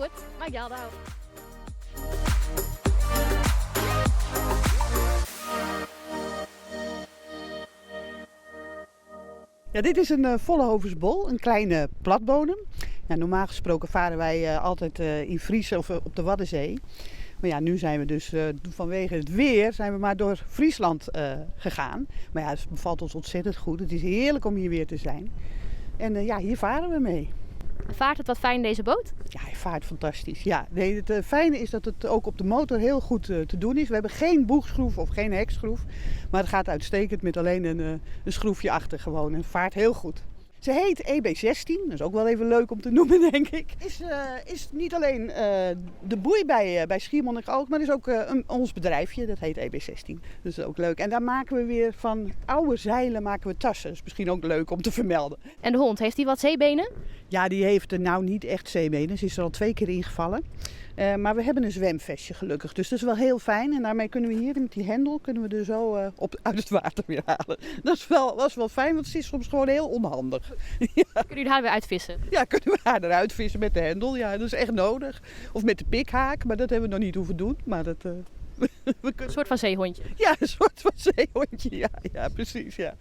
Fuort mei Gjaldau. Ja, dit is een Vollenhovensbol, een kleine platbodem. Ja, normaal gesproken varen wij altijd in Friese of op de Waddenzee. Maar ja, nu zijn we dus vanwege het weer zijn we maar door Friesland gegaan. Maar ja, het bevalt ons ontzettend goed. Het is heerlijk om hier weer te zijn. En ja, hier varen we mee. Vaart het wat fijn deze boot? Ja, hij vaart fantastisch. Ja, nee, het fijne is dat het ook op de motor heel goed te doen is. We hebben geen boegschroef of geen hekschroef. Maar het gaat uitstekend met alleen een schroefje achter gewoon. En vaart heel goed. Ze heet EB16, dat is ook wel even leuk om te noemen, denk ik. Is niet alleen de boei bij Schiermonnikoog, maar is ook ons bedrijfje, dat heet EB16. Dat is ook leuk. En daar maken we weer van oude zeilen maken we tassen. Dat is misschien ook leuk om te vermelden. En de hond, heeft die wat zeebenen? Ja, die heeft er nou niet echt zeebenen. Ze is er al 2 keer ingevallen. Maar we hebben een zwemvestje gelukkig, dus dat is wel heel fijn. En daarmee kunnen we hier met die hendel kunnen we er zo uit het water weer halen. Dat is wel fijn, want ze is soms gewoon heel onhandig. Ja. Kunnen jullie haar weer uitvissen? Ja, kunnen we haar eruit vissen met de hendel. Ja, dat is echt nodig. Of met de pikhaak, maar dat hebben we nog niet hoeven doen. Maar dat, we kunnen... Een soort van zeehondje. Ja, een soort van zeehondje. Ja, ja, precies. Ja.